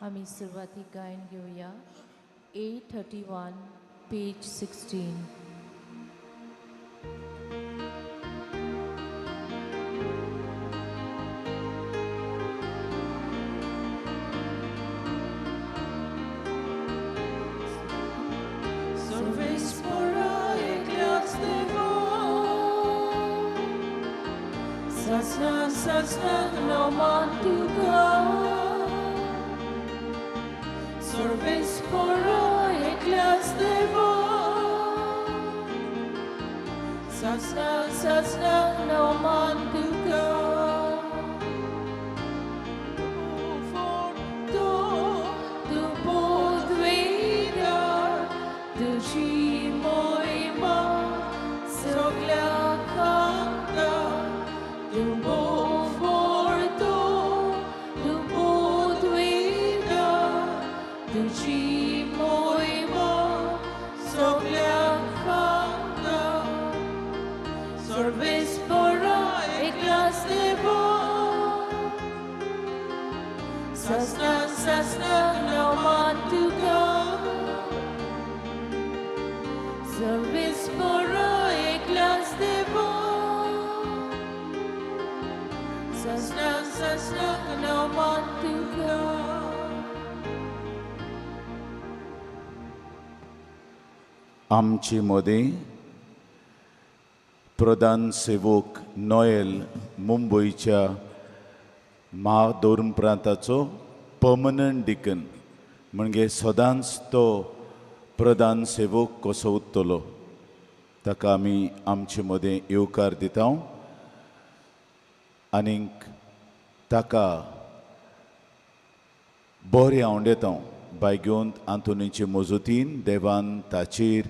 आमी सुरवातीक गायन घेवया 831 पेज 16. Sasna no mantuka Service pora eklas devo Sasna sasna no mantuka For tu podveda tu moima sogla kanta tu Sasna, sasna, no mantuka Service pora eklas devo Sasna, sasna, no mantuka. आमचे मदें प्रधान सेवक Noel मुंबयच्या महाधोर्म प्रांताचो permanent deacon म्हणजे सदांच तो प्रधान सेवक कसो उरतलो ताका आमी आमचे मदें येवकार दिता आनीक ताका बरें आवडेता बायगेवंत आंतोनीचे मजतीन देवान ताचेर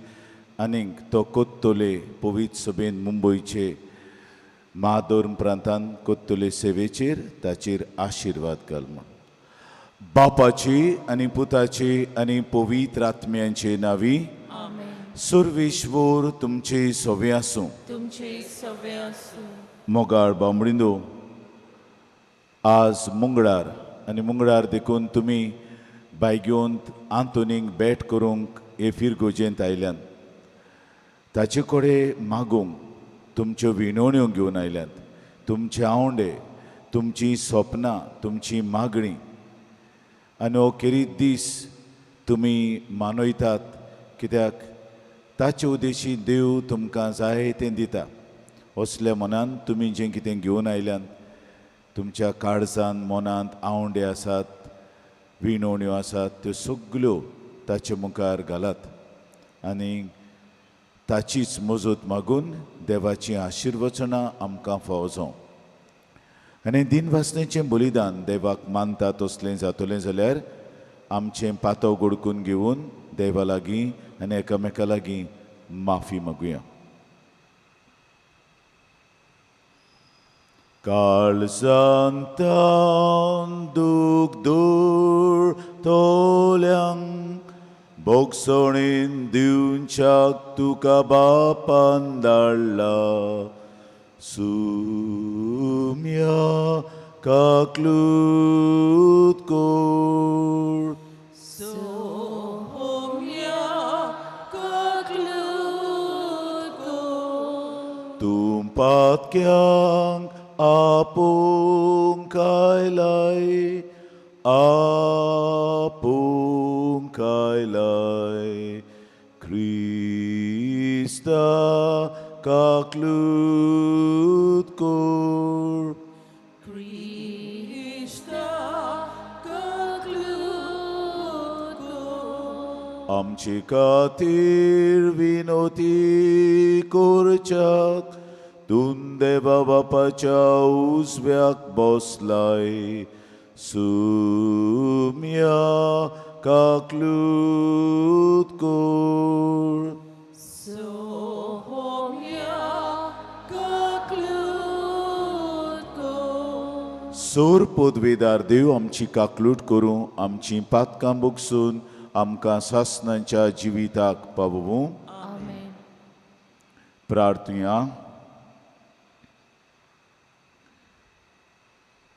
आनीक तो कोत्तोले पवित्र सभेन मुंबयचे महाधर्म प्रांतान कोत्तोले सेवेचेर ताचेर आशिर्वाद घाल म्हूण. बापाची आनी पुताची आनी पवित्र आत्म्यांचे नांवी सुरविश्वर तुमचे सवे आसूं. तुमचे सवे आसूं. मोगाळ बामणिंदो, आज मंगळार आनी मंगळार देखून तुमी बायगेवंत आंतोनीक भेट करूंक हे फिरगोजेंत आयल्यात, ताचे कडेन मागूंक तुमच्यो विनवण्यो घेवन आयल्यात, तुमचे आवंडे, तुमचीं सपनां, तुमची मागणी आनी हो खेरीत दीस तुमी मानयतात कित्याक ताचे उद्देशी देव तुमकां जाय तें दिता. असल्या मनान तुमी जें कितें घेवन आयल्यात, तुमच्या काळजान मनांत आवंडे आसात, विनवण्यो आसात, त्यो सगल्यो ताचे मुखार घालात आनी ताचीच मजत मागून देवाचीं आशिर्वचनां आमकां फावो जावं. आनी दिनवासनेचें बलिदान देवाक मानता तसलें जातलें जाल्यार आमचें पातो गोडकून घेवन देवा लागीं आनी एकामेका लागीं माफी मागुया. काळजांतान दूख दूर तोल्यांक भोगसणेन दिवच्याक तुका बापान धाडला सुम्या काकलूत कोर सोम्या काकलूत कोर तूं पातक्यांक आपूंक आयलाय आपूंक आयलाय क्रिस्ता काकलूत कोर क्रिस्ता काकलूत कोर आमचे खातीर विनोती करच्याक तूं देवा बापाच्या उजव्याक बसलाय सुम्या काकलूत कोर सोम्या काकलूत कोर. सोर पदवेदार देव आमची काकलूट करूं, आमची पातकां भोगसून आमकां सासणाच्या जिविताक पावोवं. आमेन. प्रार्थुया.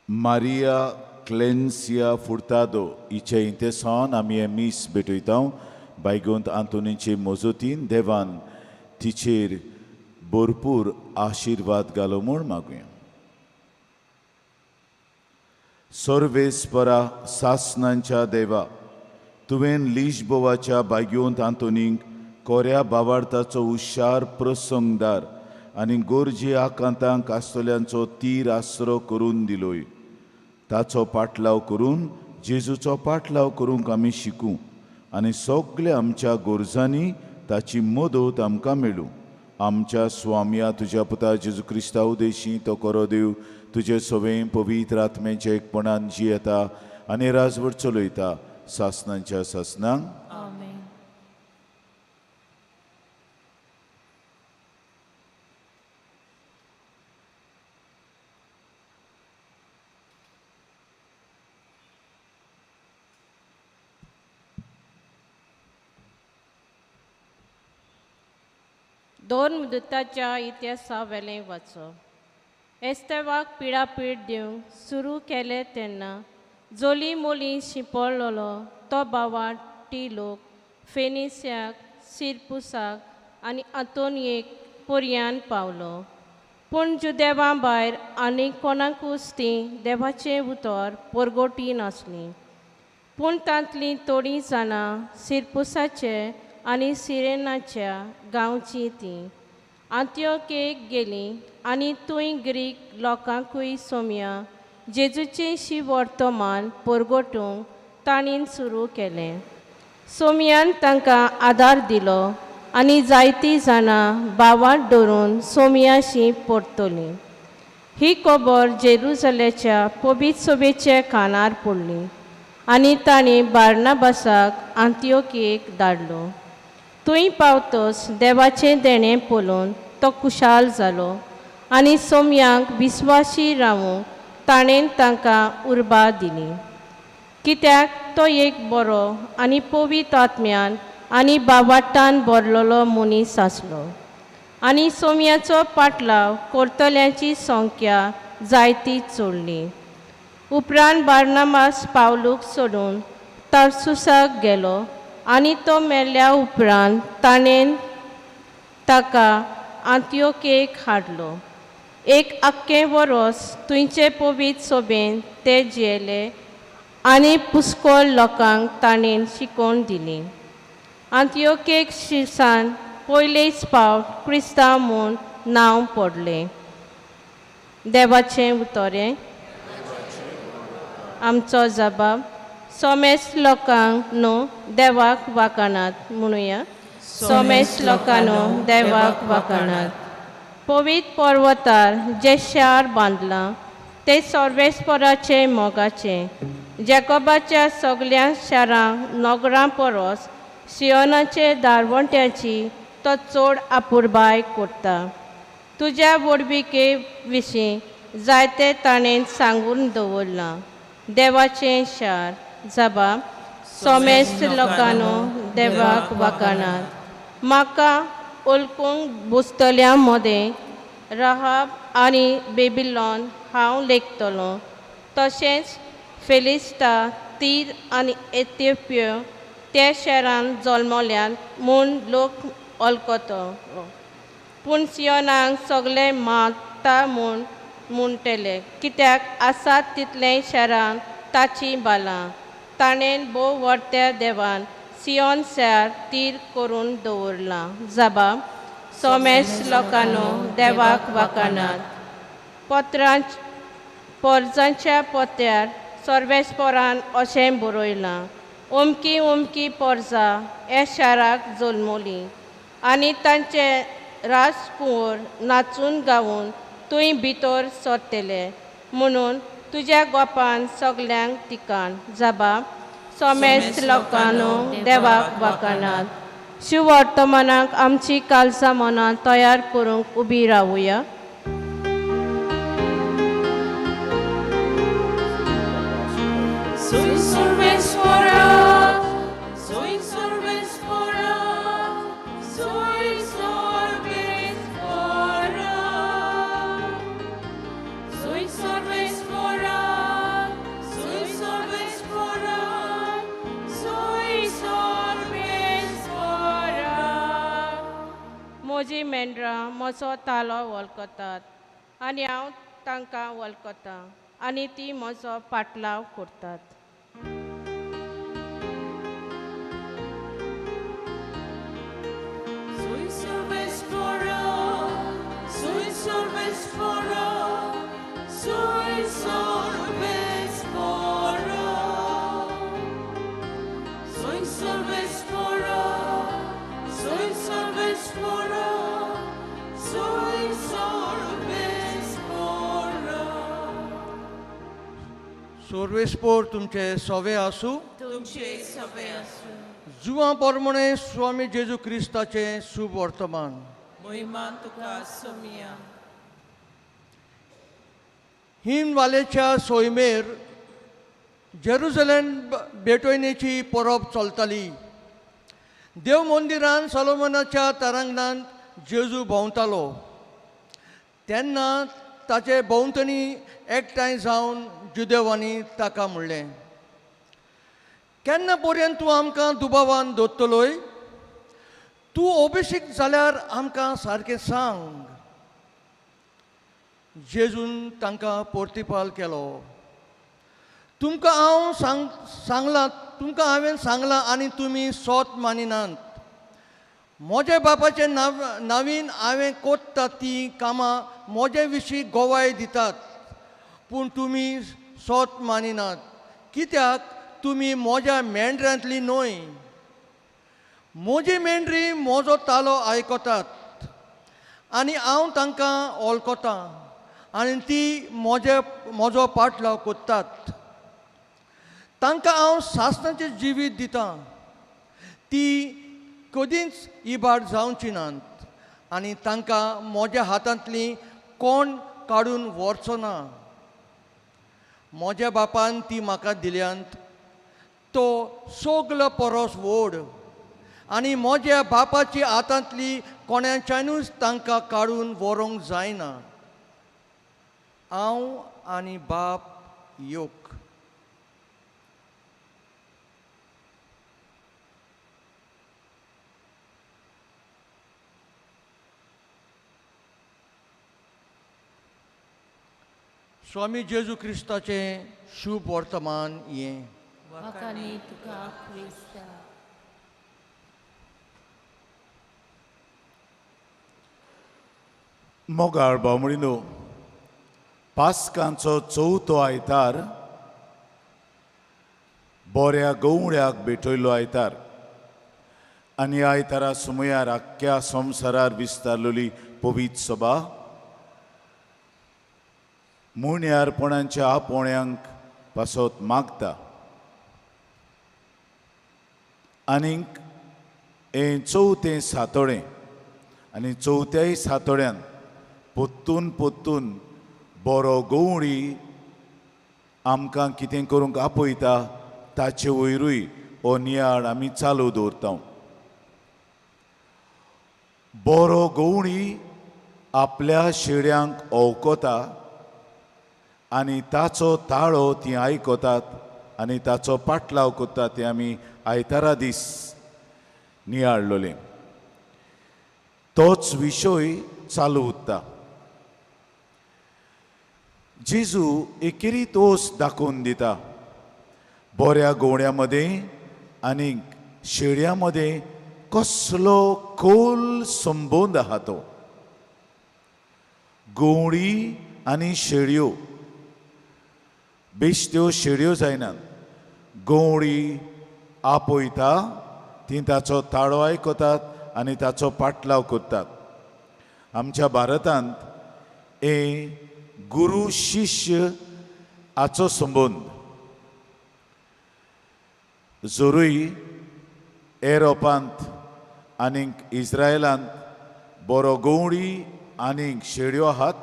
मारिया क्लेन्सिया फुर्तादो हिचे इंतेसान आमी हें मीस भेटयता. बायगोंत आंतोनीचे मजतीन देवान तिचेर भरपूर आशिर्वाद घालो म्हूण मागुया. सर्वेस्परा सासनांच्या देवा, तुवें लिशबोवाच्या बागयोंत आंतोनीक कोऱ्या बावार्थाचो हुशार प्रसंगदार आनी गोरजे आकांतांक आसतल्यांचो तीर आसरो करून दिलोय. ताचो पाटलाव करून जेजूचो पाटलाव करूंक आमी शिकूं आनी सगल्या आमच्या गरजांनी ताची मदत आमकां मेळूं. आमच्या स्वामया तुज्या पुता जेजू क्रिस्ता उदेशी तो करो देव तुजे सवें पवित्र आत्म्याच्या एकपणान जियेता आनी राजवट चलयता सासनांच्या सासनांक. आमेन. दोन मुदताच्या इतिहासा वेलें वाचप. एस्तेवाक पिडापीड दिवंक सुरू केलें तेन्ना जोली मोली शिंपडलेलो तो बावाटी लोक फेनिस्याक, सिरपुसाक आनी आंतोनयेक पर्यान पावलो. पूण जुदेवा भायर आनी कोणाकूच तीं देवाचें उतर परगटी नासलीं. पूण तांतलीं थोडीं जाणां सिरपुसाचे आनी सिरेनाच्या गांवचीं तीं आंत्योकेक गेलीं आनी थंय ग्रीक लोकांकूय सोम्या जेजूचें शिवर्तमान परगटूंक तांणी सुरू केलें. सोम्यान तांकां आदार दिलो आनी जायतीं जाणां भावांत धरून सोम्याशी परतलीं. ही खबर जेरुजलेच्या पवित्र सभेच्या कानार पडली आनी तांणी बार्नाबासाक आंत्योकेक धाडलो. थंय पावतच देवाचें देणें पळोवन तो खुशाल जालो आनी सोम्यांक विस्वाशी रावूंक ताणें तांकां उर्बा दिली. कित्याक तो एक बरो आनी पवित्र आत्म्यान आनी बावाटान भरलेलो मनीस आसलो आनी सोम्याचो पाटलाव करतल्यांची संख्या जायती चडली. उपरांत बार्नाबास पावलूक सोडून तार्सुसाक गेलो आनी तो मेल्ल्या उपरांत ताणें ताका आंत्योकेक हाडलो. एक आख्खें वरोस थंयचे पवित्र सभेन ते जियेले आनी पुस्कोल लोकांक ताणें शिकोवन दिली. आंत्योकेक शिरसान पयलेच फावट क्रिस्तांव म्हूण नांव पडलें. देवाचें उतरें आमचो जबाब सोमेस लोकांक न्हू देवाक वाखाणात म्हणुया. सोमेस लोकांनो देवाक वाखाणात. पवित्र पर्वतार जें शार बांदलां तें सर्वेस्पराचें मोगाचें. जॅकोबाच्या सगल्या शारां नगरां परस सियोनाचे दारवंट्याची तो चड आपुरबाय करता. तुज्या व्हडविके विशीं जायते ताणें सांगून दवरलां. देवाचें शार जबाब सोमेस लोकांनो देवाक वाखाणात. म्हाका ओलकूंक बसतल्या मदें रहाब आनी बेबिलॉन हांव लेखतलो. तशेंच फेलिस्ता, तीर आनी एथियोपिया त्या शारांत जल्मल्यात म्हूण लोक वळखतो. पूण सियोनाक सगळे माता म्हूण म्हणटले कित्याक आसात तितलें शारांत ताचीं बालां. ताणें भोव व्हडत्या देवान सियोन शार तीर करून दवरलां. जबाब सोमेस लोकांनो देवाक वाखाणात. पत्रां पोरजांच्या पोत्यार सर्वेस्परान अशें बरयलां, अमकी अमकी पोरजां ह्या शाराक जल्मली आनी तांचे राजकुंवर नाचून गावन थंय भितर सरतले म्हणून तुज्या गोपान सगल्यांक तिकान. जबाब सोमेस लोकांनो देवाक वाखाणात. शिववर्तमानाक आमची कालसां मनां तयार करूंक उबी रावुया. Sui sorvesfora, sui sorvesfora, sui sorvesfora. Sui sorvesfora, sui म्हजो तालो वळखतात आनी हांव तांकां वळखतां आनी ती म्हजो पाटलाव करतात. Sui sorvespora, sui sorvespora, sui sorvespora. Sui sorvespora, sui sorvespora, sui sorvespora. सोर्वेस्पोर तुमचे सोवे आसूं. तुमचे सवे आसूं. जुवां पोरमणे स्वामी जेजू क्रिस्ताचें शुभ वर्तमान. मोहिमान तुका सोमिया. हिमवालेच्या सोयमेर जेरुजलेम भेटवणेची परब चलताली. देव मंदिरान सलोमनाच्या तारांगणांत जेजू भोंवतालो तेन्ना ताचे भोंवतणी एकठांय जावन जुदेवांनी ताका म्हणलें, केन्ना पर्यंत तूं आमकां दुबावान दवरतलोय? तूं अभिषेक जाल्यार आमकां सारकें सांग. जेजून तांकां पोर्तिपाल केलो, तुमकां हांव सांगलां, तुमकां हांवें सांगलां आनी तुमी सोत मानिनात. म्हज्या बापाचे नावीन हांवें कोत्ता तीं कामां म्हजे विशीं गोवाय दितात, पूण तुमी सोत मानिनात कित्याक तुमी म्हज्या मेंढरांतली न्हय. म्हजी मेंढरी म्हजो तालो आयकतात आनी हांव तांकां वळखतां आनी ती म्हजो पाटलाव कोत्तात. तांकां हांव सासणाचें जिवीत दितां, ती कदींच इबाड जावची नात आनी तांकां म्हज्या हातांतली कोण काडून व्हरचो ना. म्हज्या बापान ती म्हाका दिल्यांत, तो सगलो परस व्हड आनी म्हज्या बापाची हातांतली कोणाच्यानूच तांकां काडून व्हरूंक जायना. हांव आनी बाप योक. स्वामी जेजू क्रिस्ताचें शुभ वर्तमान हें. वाखाणी तुका क्रिस्ता. मोगाळ बावणीनो, पास्कांचो चवथो आयतार बऱ्या गवळ्याक भेटयलो आयतार आनी आयतारा सुमयार आख्ख्या संवसारार विस्तारलेली पवित्र सभा मुण्यारपणांच्या आपोवण्यांक पासत मागता आनीक हें चवथें सातोळें आनी चवथ्याय सातोळ्यान पोत्तून पोत्तून बरो गवळी आमकां कितें करूंक आपयता ताचे वयरूय हो नियाळ आमी चालू दवरता. बरो गवळी आपल्या शेड्यांक ओवकोता आनी ताचो ताळो ती आयकतात आनी ताचो पाटलाव करता ते आमी आयतारा दीस नियाळलोले. तोच विशय चालू उरता. जेजू एकेरी तोस दाखोवन दिता बऱ्या गवळ्या मदें आनी शेळ्या मदें कसलो खोल संबंद आहा तो. गवळी आनी शेळयो बेश्ट्यो शेळयो जायनात. गवळी आपयता ती ताचो ताळो आयकतात आनी ताचो पाटलाव करतात. आमच्या भारतांत हे गुरू शिष्य हाचो संबंद जरूय एरोपांत आनीक इस्रायलांत बरो गवळी आनीक शेळयो आहात.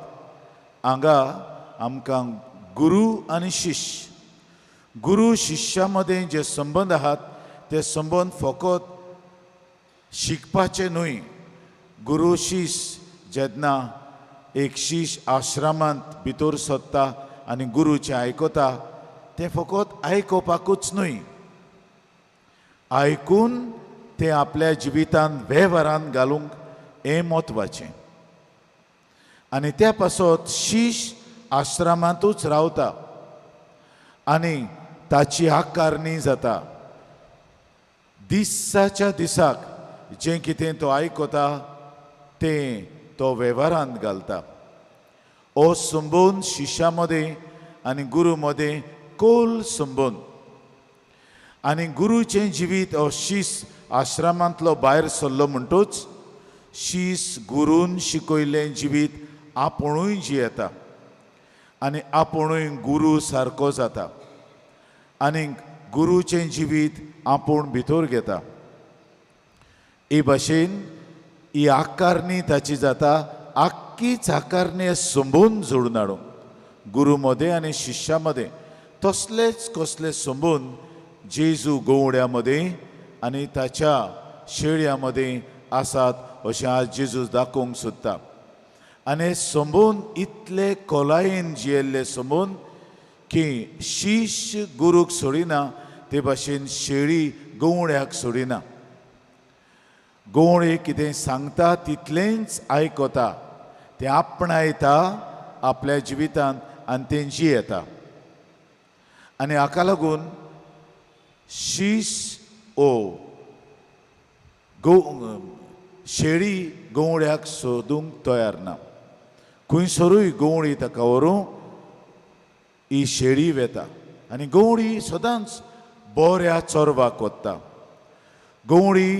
हांगा आमकां गुरू आनी शिष्य, गुरू शिष्या मदें जे संबंद आहात ते संबंद फकत शिकपाचे न्हय. गुरू शिष्य जेन्ना एक शिष्य आश्रमांत भितर सरता आनी गुरूचें आयकता तें फकत आयकुपाकूच न्हय, आयकून तें आपल्या जिवितांत वेव्हारांत घालूंक हें म्हत्वाचें. आनी त्या पासत शीश आश्रमांतूच रावता आनी ताची आकारणी जाता. दिसाच्या दिसाक जें कितें तो आयकता तें तो वेव्हारांत घालता. हो संबंद शिश्या मदें आनी गुरू मदें खोल संबंद. आनी गुरूचें जिवीत हो शीस आश्रमांतलो भायर सरलो म्हणटूच शीस गुरून शिकयल्लें जिवीत आपुणूय जियेता आनी आपुणूय गुरू सारको जाता आनी गुरूचें जिवीत आपूण भितर घेता. ही भाशेन ही आकारणी ताची जाता. आख्खीच आकारणी संबंद जोडून हाडूंक गुरू मदें आनी शिश्या मदें तसलेच कसले संबंद जेजू गवड्या मदें आनी ताच्या शेळयां मदें आसात अशें आज जेजू दाखोवंक सोदता. आनी संबंद इतले खोलायेन जियेल्ले संबंद की शिश्य गुरूक सोडिना ते भाशेन शेळी गवळ्याक सोडिना. गवळे कितें सांगता तितलेंच आयकता, तें आपणायता आपल्या जिवितांत आनी तें जियेता. आनी हाका लागून शीश ओ गो शेळी गवळ्याक सोदूंक तयार ना. खंयसरूय गवळी ताका व्हरूं ही शेळी वेता आनी गवळी सदांच बऱ्या चोरवाक वता. गवळी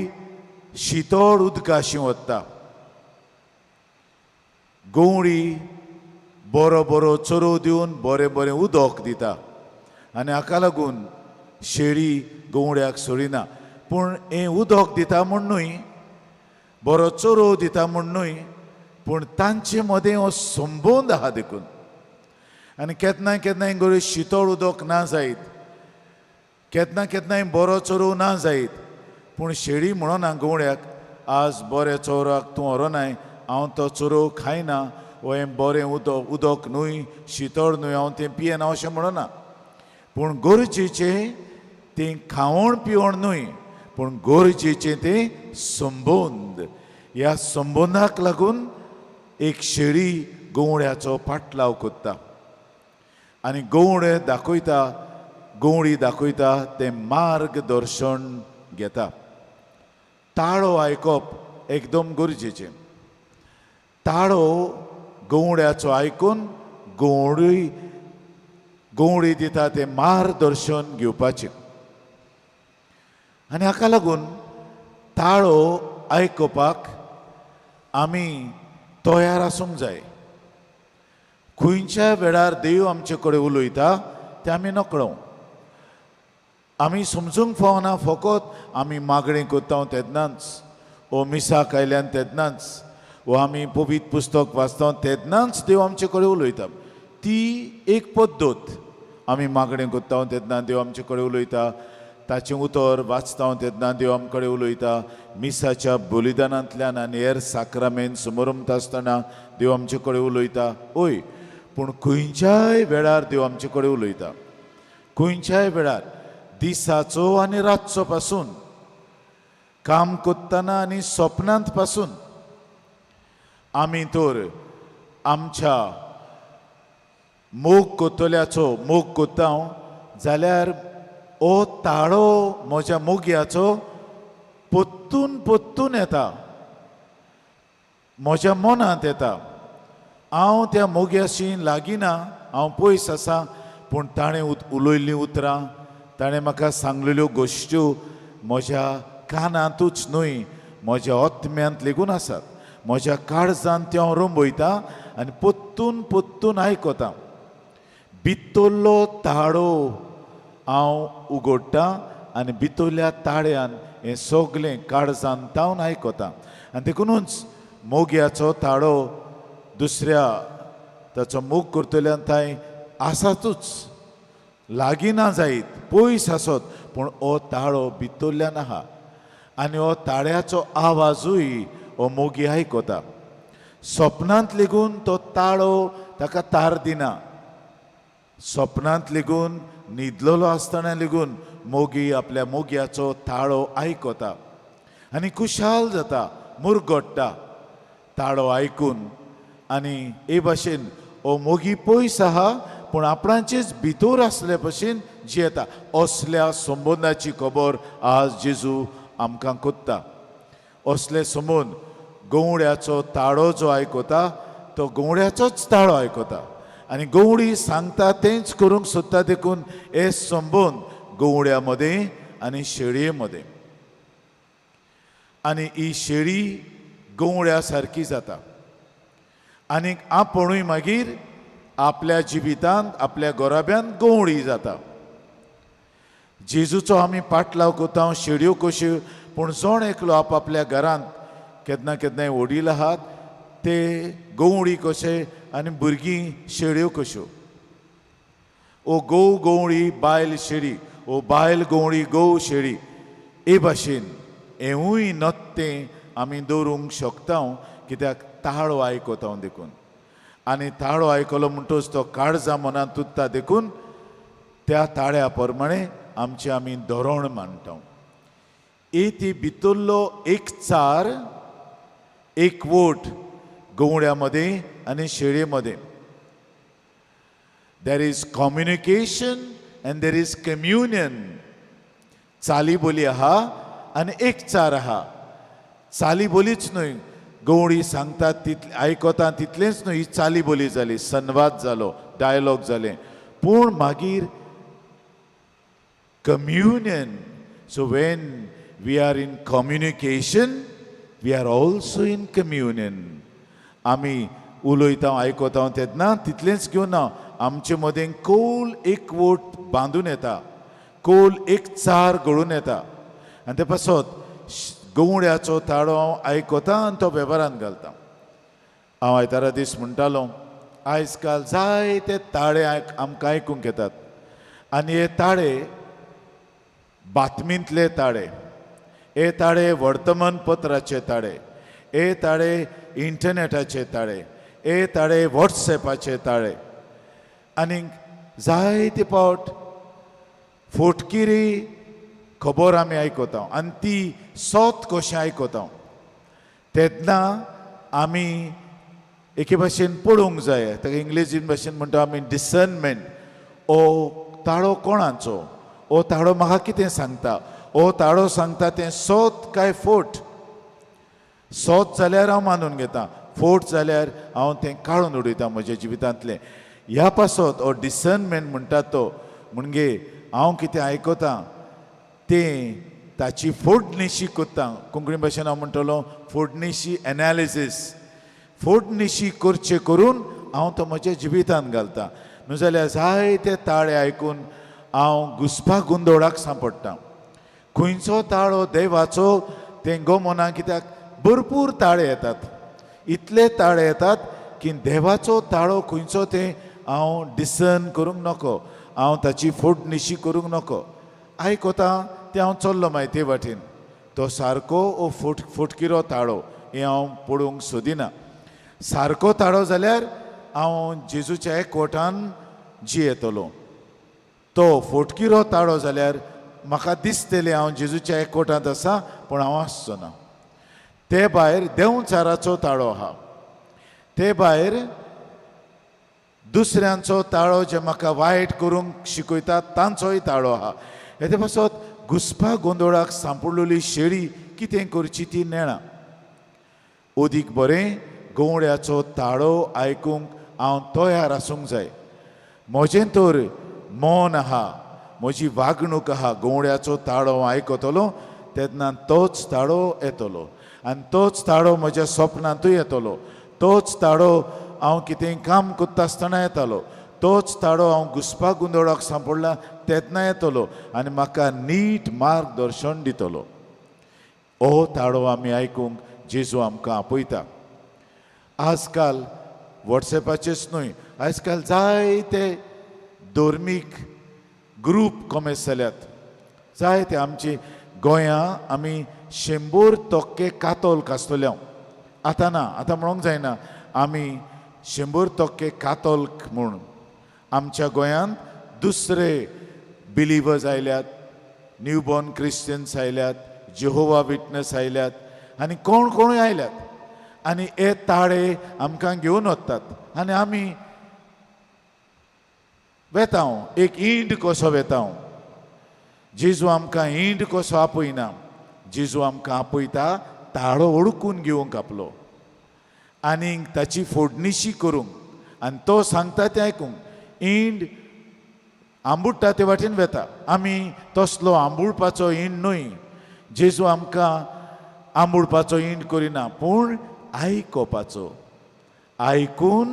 शितोळ उदकाशी वता. गवळी बरो बरो चरोव दिवन बरें बरें उदक दिता आनी हाका लागून शेळी गवळ्याक सोडिना. पूण हें उदक दिता म्हूण न्हय, बरो चरोव दिता म्हूण न्हय, पूण तांचे मदें हो संबंद आहा देखून. आनी केन्ना केन्नाय गरज शितोळ उदक ना जायत, केन्ना केन्नाय बरो चरोव ना जायत, पूण शेळी म्हणना गवळ्याक आज बऱ्या चोराक तूं व्हरोनाय, हांव तो चरोव खायना, वो हें बरें उदक उदक न्हय, शितळ न्हय, हांव तें पियेना अशें म्हणना. पूण गरजेचें तें खावण पिवण न्हय, पूण गरजेचें तें संबंद. ह्या संबंदाक लागून एक शेळी गवळ्याचो पाटलाव करता आनी गवळे दाखयता, गवळी दाखयता तें मार्गदर्शन घेता. ताळो आयकप एकदम गरजेचें. ताळो गवळ्याचो आयकून गवळी गवळी दिता तें मार्गदर्शन घेवपाचें. आनी हाका लागून ताळो आयकुपाक आमी तयार आसूंक जाय. खंयच्या वेळार देव आमचे कडेन उलयता तें आमी नकळो, आमी समजूंक फावना. फकत आमी मागणें करता तेन्नाच, वो मिसाक आयल्यान तेन्नाच, वो आमी पवित्र पुस्तक वाचता तेन्नाच देव आमचे कडेन उलयता. ती एक पद्दत. आमी मागणें करता तेन्ना देव आमचे कडेन उलयता, ताचें उतर वाचता तेन्ना देव आमचे कडेन उलयता, मिसाच्या बलिदानांतल्यान आनी हेर साक्रामेन समरमता आसतना देव आमचे कडेन उलयता. हय, पूण खंयच्याय वेळार देव आमचे कडेन उलयता, खंयच्याय वेळार, दिसाचो आनी रातचो पासून, काम करतना आनी सपनांत पासून. आमी तर आमच्या मोग कोतल्याचो मोग कोत्ता जाल्यार ओ ताळो म्हज्या मोग्याचो पोत्तून पोत्तून येता, म्हज्या मनांत येता. हांव त्या मोग्याशी लागीं ना, हांव पयस आसा, पूण ताणें उलयल्लीं उतरां, ताणें म्हाका सांगलेल्यो गोश्ट्यो म्हज्या कानांतूच न्हय, म्हज्या आत्म्यांत लेगून आसात. म्हज्या काळजांत त्यो हांव रोंबयता आनी पोत्तून पोत्तून आयकता. भितरलो ताळो हांव उगडटा आनी भितरल्या ताळ्यान हें सगलें काळजान तावन आयकता. आनी देखुनूच मोग्याचो ताळो दुसऱ्या ताचो मोग करतल्यान थंय आसातूच, लागीं ना जायत, पयस आसत, पूण हो ताळो भितरल्यान आहा आनी हो ताळ्याचो आवाजूय हो मोगी आयकता. सपनांत लेगून तो ताळो ताका तार दिना. सपनांत लेगून, न्हिदलेलो आसतना लेगून मोगी आपल्या मोग्याचो ताळो आयकता आनी खुशाल जाता, मुरगट्टा ताळो आयकून. आनी हे भाशेन हो मोगी पयस आहा पूण आपणाचेच भितर आसले भशेन जियेता. असल्या संबंदाची खबर आज जेजू आमकां कोत्ता. असले संबंद गवळ्याचो ताळो जो आयकता तो गवळ्याचोच ताळो आयकता आनी गवळी सांगता तेंच करूंक सोदता. देखून हे संबंद गवळ्या मदें आनी शेळये मदें, आनी ही शेळी गवळ्या सारकी जाता आनीक आपुणूय मागीर आपल्या जिवितांत आपल्या गोराब्यांत गवळी जाता. जेजूचो आमी पाटलाव करता शेळयो कश्यो, पूण जण एकलो आपापल्या घरांत केन्ना केन्नाय वडील आहात ते गवळी कशे आनी भुरगीं शेळयो कश्यो. ओ गोव गवळी बायल शेळी, ओ बायल गवळी गोव शेळी, हे भाशेन हेंवूय नत्तें आमी दवरूंक शकता कित्याक ताळो आयकता देखून. आनी ताळो आयकलो म्हणटच तो काळजा मनांत उरता, देखून त्या ताळ्या प्रमाणे आमचें आमी धोरण मांडटा. ए ती भितरलो एक चार एकवट गवळ्या मदें आनी शेळये मदें. There is communication and there is communion. चाली बोली आहा आनी एकचार आहा. चाली बोलीच न्हय, गवळी सांगतात तितले आयकता तितलेंच न्हय, ही चाली बोली जाली, संवाद जालो, डायलॉग जालें, पूण मागीर communion. So when we are in communication, we are also in communion. आमी उलयता आयकता तेन्ना तितलेंच घेवन ना, आमचे मदें खोल एकवट बांदून येता, खोल एक चार घडून येता. आनी ते पासत गवळ्याचो ताळो हांव आयकता आनी तो वेव्हारांत घालता. हांव आयतारा दीस म्हणटालो, आयज काल जायते ताळे आमकां आयकूंक येतात आनी हे ताळे बातमींतले ताळे, हे ताळे वर्तमानपत्राचे ताळे, हे ताळे इंटरनेटाचे ताळे, हे ताळे वॉट्सएपाचे ताळे, आनीक जायते फावट फोटकिरी खबर आमी आयकता आनी ती सत कशें आयकता. तेन्ना आमी एके भाशेन पळोवंक जाय, ताका इंग्लेजीन भाशेन म्हणटा आमी डिसर्नमेंट. ओ ताळो कोणाचो? ओ ताळो म्हाका कितें सांगता? ओ ताळो सांगता तें सत काय फोट? सत जाल्यार हांव मानून घेता, फोट जाल्यार हांव तें काडून उडयता म्हज्या जिवितांतलें. ह्या पासत हो डिसर्नमेंट म्हणटा तो म्हणजे हांव कितें आयकता तें ताची फोडणिशी करता. कोंकणी भाशेन हांव म्हणटलो फोडणिशी, एनालिसीस. फोडणिशी करचे करून हांव तो म्हज्या जिवितांत घालता. न्हू जाल्यार जायते ताळे आयकून हांव घुसपा गोंदोळाक सांपडटा. खंयचो ताळो देवाचो तें गमना, कित्याक भरपूर ताळे येतात. इतले ताळे येतात की देवाचो ताळो खंयचो तें हांव डिसर्न करूंक नको, हांव ताची फोडणिशी करूंक नको. आयकता तें हांव चल्लो मागीर ते वाटेन, तो सारको ओ फोटकिरो ताळो हें हांव पळोवंक सोदिना. सारको ताळो जाल्यार हांव जेजूच्या एकवटान जियेतलो. तो फोटकिरो ताळो जाल्यार म्हाका दिसतलें हांव जेजूच्या एकवटांत आसा, पूण हांव आसचो ना. ते भायर देंवचाराचो ताळो आहा, ते भायर दुसऱ्यांचो ताळो जे म्हाका वायट करूंक शिकयतात तांचोय ताळो आहा. हेते पासत घुसपा गोंदोळाक सांपडलेली शेळी कितें करची ती नेणा. अदीक बरें गवळ्याचो ताळो आयकूंक हांव तयार आसूंक जाय. म्हजें तर मन आहा, म्हजी वागणूक आहा, गवळ्याचो ताळो हांव आयकतलो तेन्ना तोच ताळो येतलो आनी तोच ताळो म्हज्या सपनांतूय येतलो. तोच ताळो हांव कितेंय काम करता आसतना येतालो, तोच ताळो हांव घुसपा गोंदोळाक सांपडला तेन्ना येतलो आनी म्हाका नीट मार्गदर्शन दितलो. हो ताळो आमी आयकूंक जेजू आमकां आपयता. आजकाल वॉट्सएपाचेच न्हय, आजकाल जायते धर्मीक ग्रूप कोमेस जाल्यात. जायते आमचे गोंया आमी 100% कातोल्क आसतले हांव आतां ना, आतां म्हणूंक जायना आमी 100% कातोल्क म्हूण. आमच्या गोंयांत दुसरे बिलिवर्स आयल्यात, न्यू बॉर्न क्रिश्चन्स आयल्यात, जेहोवा विटनस आयल्यात आनी कोण कोणूय आयल्यात. आनी हे ताळे आमकां घेवन वतात आनी आमी वेता, एक इंड कसो वेता. जेजू आमकां इंड कसो आपयना, जेजू आमकां आपयता ताळो ओडकून घेवंक आपलो आनीक ताची फोडणिशी करूंक, आनी तो सांगता तें आयकूंक. इंड आंबुडटा ते वाटेन वेता, आमी तसलो आंबुडपाचो इंड न्हय. जेजू आमकां आंबुडपाचो इंड करिना, पूण आयकोपाचो, आयकून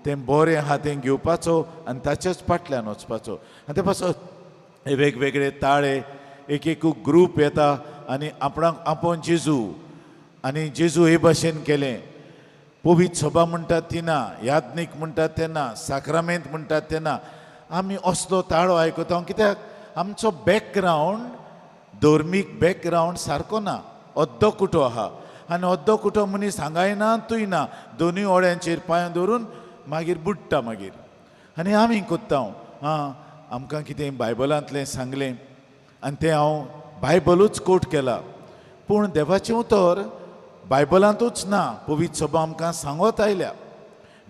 तें बरें आहा तें घेवपाचो आनी ताच्याच फाटल्यान वचपाचो. आनी ते पासत हे वेगवेगळे ताळे एक एक ग्रूप येता आनी आपणाक आपोवन जेजू आनी जेजू हे भाशेन केलें. पवित्र सभा म्हणटात ती ना, याज्ञीक म्हणटात तेन्ना, साक्रामेंत म्हणटात तेन्ना आमी असलो ताळो आयकता. कित्याक आमचो बॅकग्रावंड, धर्मीक बॅकग्रावंड सारको ना, अद्दो कुटो आहा आनी अद्दो कुटो मनीस हांगाय ना तूंय ना, दोनूय ओड्यांचेर पांय दवरून मागीर बुडटा मागीर. आनी आमी कोत्ता आं आमकां कितें बायबलांतलें सांगलें आनी तें हांव बायबलूच कोट केला, पूण देवाचें उतर बायबलांतूच ना. पवित्र सभा आमकां सांगत आयल्या.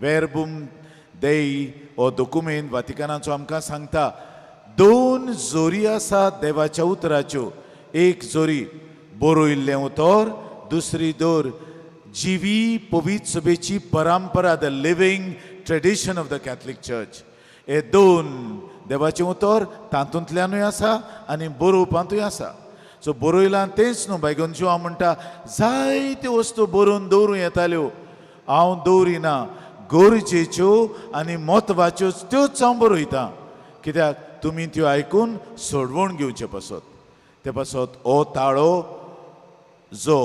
वेरबूम देई हो दोकुमेंत वातिकानाचो आमकां सांगता दोन जोरी आसा देवाच्या उतराच्यो, एक जोरी बरयल्लें उतर, दुसरी दोर जिवी पवित्र सभेची परंपरा, the living tradition of the Catholic Church. हे दोन देवाचें उतर तातूंतल्यानूय आसा आनी बरोवपांतूय आसा. सो बरयलां तेंच न्हू, बायगोनच्यो हांव म्हणटा जायत्यो वस्तू बरोवन दवरूं येताल्यो, हांव दवरिना, गरजेच्यो आनी म्हत्वाच्यो त्योच हांव बरयतां, कित्याक तुमी त्यो आयकून सोडवण घेवचे पासत. ते पासत हो ताळो जो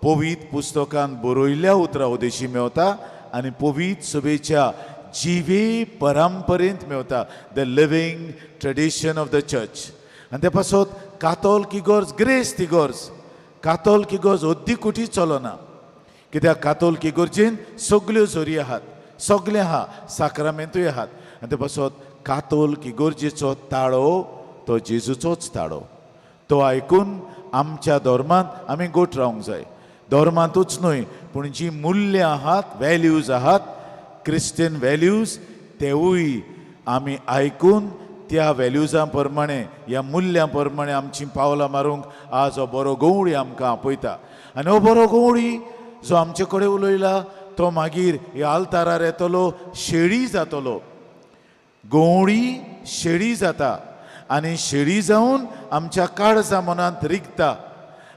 पवित्र पुस्तकान बरयल्ल्या उतरां उदेशी मेवता आनी पवित्र सभेच्या जिवे परंपरेंत मेवता, the living tradition of the church. आनी ते पासत कातोल इगर्ज ग्रेस इगर्ज, कातोल इगर्ज अद्दी कुटी चलना, कित्याक कातोल इगर्जेन सगल्यो जोरी आहात, सगलें आहा, साक्रामेंतूय आहात. आनी ते पासत कातोल इगर्जेचो ताळो तो जेजूचोच ताळो, तो आयकून आमच्या धर्मांत आमी गोट रावंक जाय. धर्मांतूच न्हय पूण जी मुल्यां आहात, वॅल्यूज आहात, क्रिस्टियन वॅल्यूज, तेवूय आमी आयकून त्या वॅल्यूजां प्रमाणे, ह्या मुल्यां प्रमाणे आमचीं पावलां मारूंक आज हो बरो गवळी आमकां आपयता. आनी हो बरो गवळी जो आमचे कडेन उलयला तो मागीर ह्या आल्तारार येतलो, शेळी जातलो. गवळी शेळी जाता आनी शेळी जावन आमच्या काळजा मनांत रिगता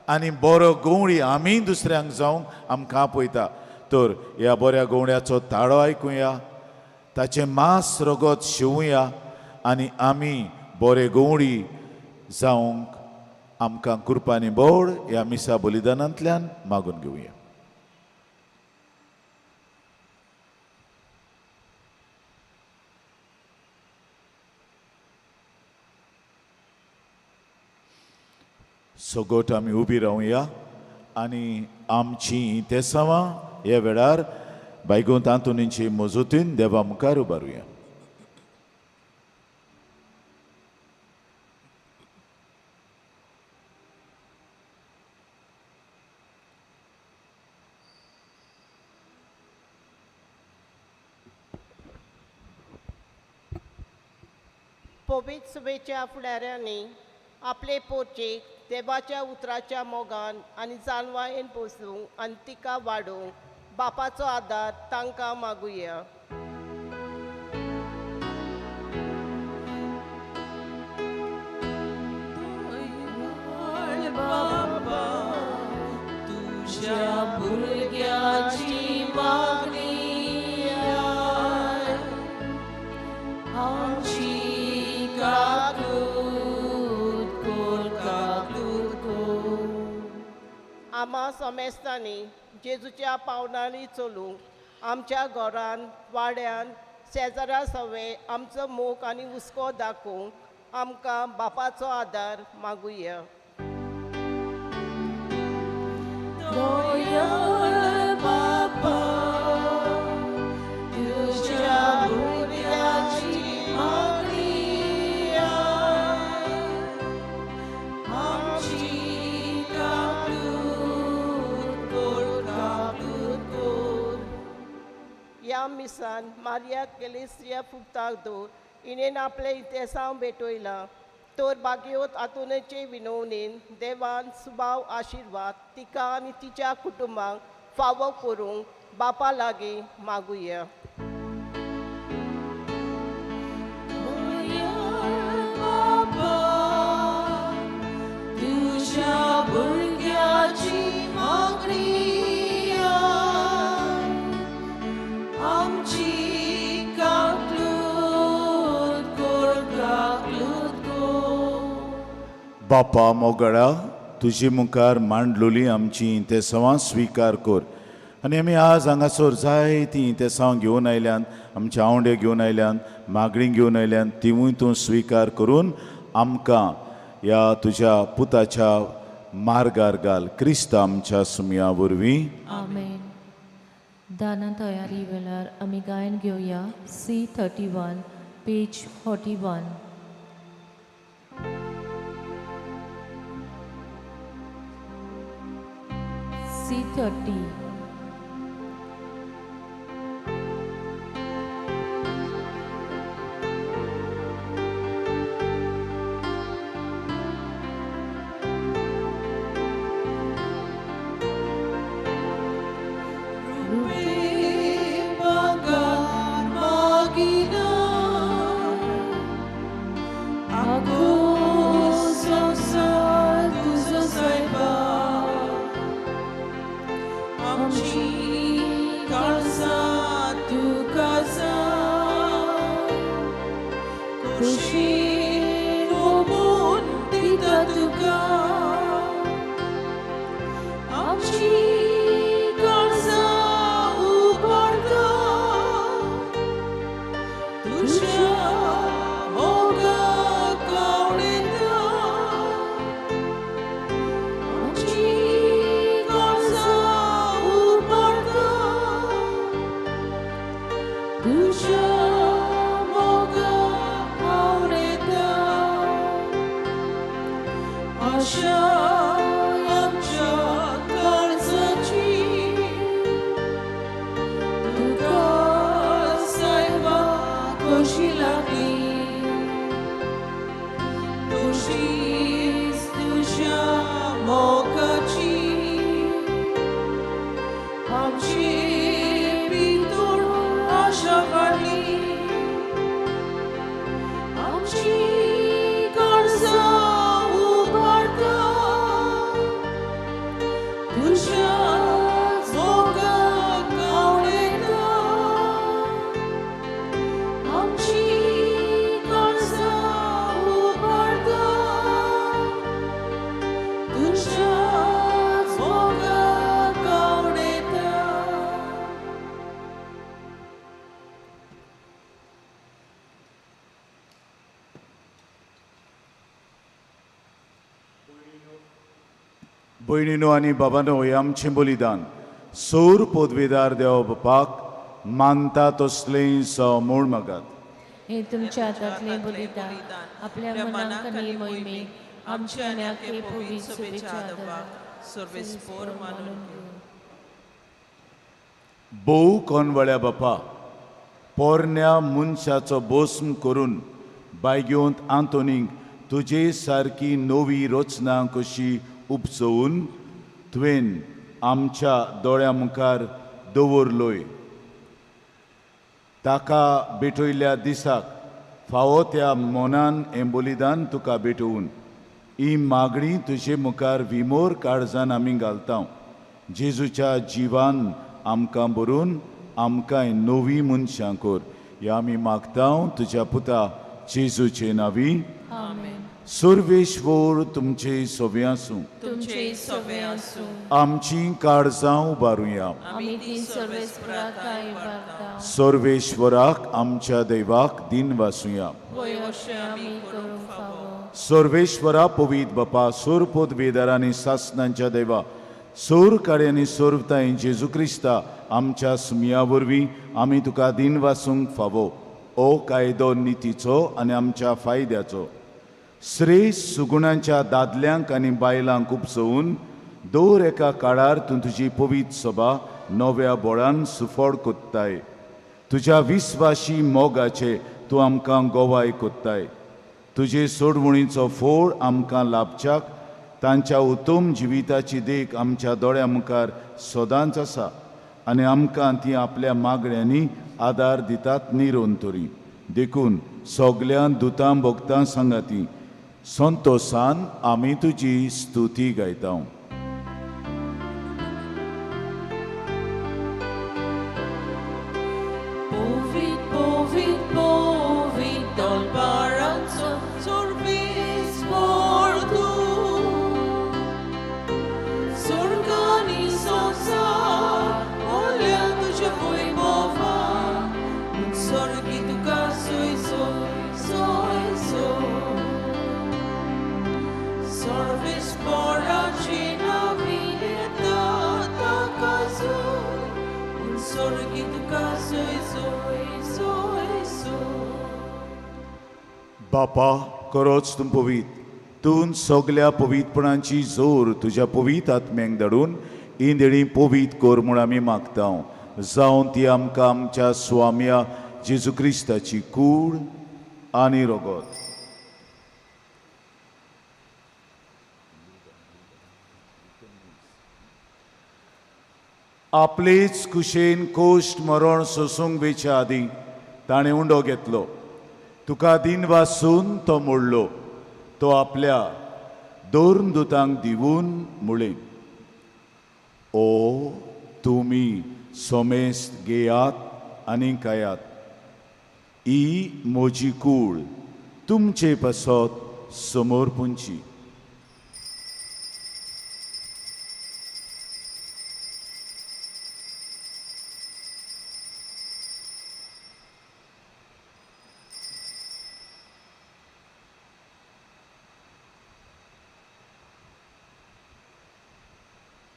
आनी बरो गवळी आमी दुसऱ्यांक जावंक आमकां आपयता. तर ह्या बऱ्या गवळ्याचो ताळो आयकुया, ताचें मांस रगत शिवया आनी आमी बरे गवळी जावंक आमकां कृपानी बोड ह्या मिसा बलिदानांतल्यान मागून घेवया. सगट आमी उबी रावया आनी आमची तेसांवां ह्या वेळार बायगोंत आंतोनीची मजतीन देवा मुखार उबारुया. पवित्र सभेच्या फुडाऱ्यांनी आपले पोचेक देवाच्या उतराच्या मोगान आनी जाणवायेन पोसूंक आनी तिका वाडोवंक बापाचो आदार तांकां मागुया. बाबा तुझ्या भुरग्याची मागणी आमची काकूत कोर, काकूत कोर. आमा समेस्तांनी जेजूच्या पावलांनी चलूंक आमच्या घरान, वाड्यान, शेजारा सवे आमचो मोग आनी हुस्को दाखोवंक आमकां बापाचो आदार मागुया. दयाळ बाबा तुझ्या भुरग्याची मागणी आमची काकूत कोर, काकूत कोर. काळजान मारिया केलेस्त्रिया फुर्तादो हिणेन आपलें इतिहासांव भेटयलां तर बागयोत आतोनेचे विनवणेन देवान सुबाव आशिर्वाद तिका आनी तिच्या कुटुंबाक फावो करूंक बापा लागीं मागुया. तुझ्या भुरग्याची मागणी आमची काकलूत कोर, काकलूत कोर. बापा मोगळा, तुजे मुखार मांडलोली आमची तेसांवां स्विकार कर आनी आमी आज हांगासर जायतीं तेसांव घेवन आयल्यान, आमचे आंवडे घेवन आयल्यान, मागणी घेवन आयल्यान, तिवूय तूं स्विकार करून आमकां ह्या तुज्या पुताच्या मार्गार घाल. क्रिस्त आमच्या सुमया वरवीं. आमेन. दाना तयारी वेळार आमी गायन घेवया C 31, page 41. C 30. भयणीनो आनी बाबानो, हें आमचें बलिदान सोर पदवेदार देव बापाक मानता तसलें म्हूण मागात. हे तुमच्या हातांतलें बलिदान आपल्या मनाक आनी मोहिमेक आमच्या आनी आखे पवित्र सभेच्या देवाक सर्वेस्पोर मानून घेवं. भोव कोनवळ्या बापा, पोरण्या मनशाचो बोस्म करून बायगेवंत आंतोनीक तुजे सारकी नवी रचना कशी उपसोवन तुवें आमच्या दोळ्या मुखार दवरलोय. ताका भेटयल्ल्या दिसाक फावो त्या मनान हें बलिदान तुका भेटोवन ही मागणी तुजे मुखार विमोर काळजान आमी घालता. जेजूच्या जिवान आमकां भरून आमकांय नवी मनशां कर, ह्या आमी मागता तुज्या पुता जेजूचे नांवी. आमेन. सर्वेश्वर तुमचे सोबे आसूं. तुमचे सोबे आसूं. आमची काळजां उबारुया. आमी ती सर्वेस्पराक उबारता. सर्वेश्वराक आमच्या दैवाक दिन वासुया. वय अशें आमी करूंक फावो. सर्वेश्वरा पवीत बापा, सोर पदवेदार आनी सासनांच्या देवा, सोर काड्यांनी सोरताय जेजू क्रिस्ता आमच्या सुमया वरवीं आमी तुका दिन वासूंक फावो. ओ कायदो नितीचो आनी आमच्या फायद्याचो श्रेश्ठ सुगुणांच्या दादल्यांक आनी बायलांक उपसोवन दर एका काळार तूं तुजी पवित्र सभा नव्या बोळान सुफळ कोत्ताय. तुज्या विस्वाशी मोगाचे तूं आमकां गोवाय कोत्ताय. तुजे सोडवणीचो फोड आमकां लाभच्याक तांच्या उत्तम जिविताची देख आमच्या दोळ्या मुखार सदांच आसा आनी आमकां ती आपल्या मागण्यांनी आदार दितात निरोन तरी. देखून सगल्या दुतां भोगतां सांगाती संतोसान आमी तुजी स्तुती गायता. बापा खरोच तूं पवीत, तूं सगल्या पवीतपणाची जोर तुज्या पवीत आत्म्यांक धाडून इंदळी पवीत कर म्हूण आमी मागता. जावन ती आमकां आमच्या स्वाम्या जेजू क्रिस्ताची कूड आनी रगत आपलेच कुशेन कोश्ट मरण सोसूंक वेच्या आदीं ताणें उंडो घेतलो. तुका दिन वासून तो मोडलो. तो आपल्या दोन दुतांक दिवन मुळे, ओ तुमी सोमेस्त घेयात आनी खायात, ही म्हजी कूड तुमचे पासत समोर पुंची.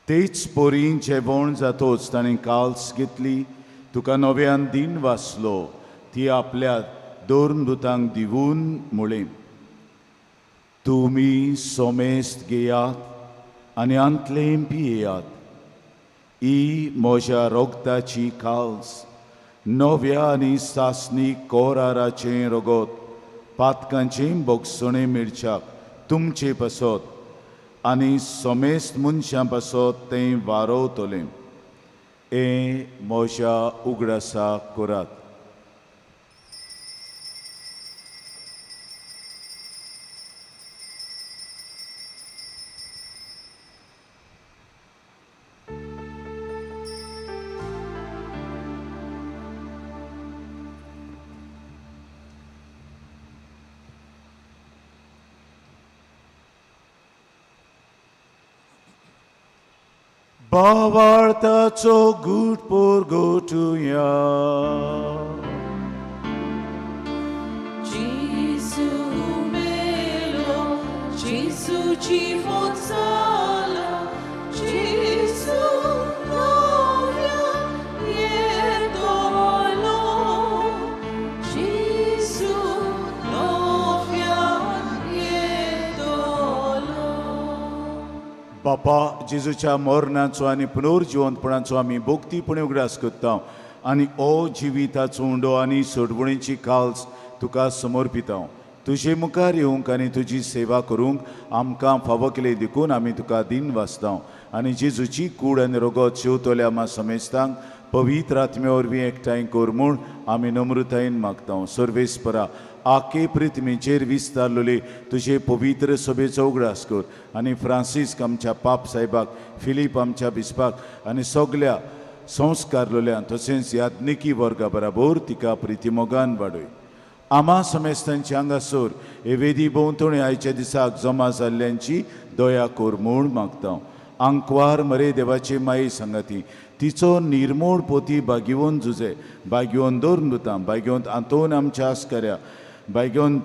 तेच पोरीं जेवण जातोच ताणें काल्स घेतली, तुका नव्यान दिन वाचलो, ती आपल्या दोन दुतांक दिवन मुळे, तुमी सोमेस्त घेयात आनी आंतलें पियेयात, ही म्हज्या रोगताची काल्स, नव्या आनी सासणी कोराराचें रगत, पातकांचें बोगसणें मिरच्याक तुमचे पासत आनी समेस्त मनशां पासत तें वारोवतलें. हें म्हज्या उगडासाक करात. भावार्थाचो गूट पोरगोटुया. जेजू मेलो, जेजू जिवोत जाला, जेजू नव्यान येतलो, जेजू नव्यान येतलो. बापा, जेजूच्या मरणाचो आनी पुनर्जिवंतपणाचो आमी भक्तीपणी उगडास करता आनी ओ जिविताचो उंडो आनी सोडवणीची काल्स तुका समर्पिता. तुजे मुखार येवंक आनी तुजी सेवा करूंक आमकां फावो केली देखून आमी तुका दिन वाचता आनी जेजूची कूड आनी रगत शेवतल्या आमा समेस्तांक पवित्र आत्म्या वरवीं एकठांय कर म्हूण आमी नम्रतायेन मागता. सर्वेस्परा आखे पृथ्वीचेर विस्तारलेले तुजे पवित्र सभेचो उगडास कर आनी फ्रांसिस्क आमच्या पाप साहेबाक, फिलीप आमच्या बिस्पाक आनी सगल्या संस्कारलेल्यान तशेंच याज्ञिकी वर्गा बराबर तिका प्रितीमोगान वाडय. आमा समेस्तांच्या हांगासर हे वेदी भोंवतणी आयच्या दिसाक जमा जाल्ल्यांची दया कर म्हूण मागता. आंकवार मरे देवाची माई सांगाती तिचो निर्मोड पोती बागिवन जुजे, बागिवन दोर मृतां, बागिवंत आंतोन आमच्या आस्कऱ्या, बागिवन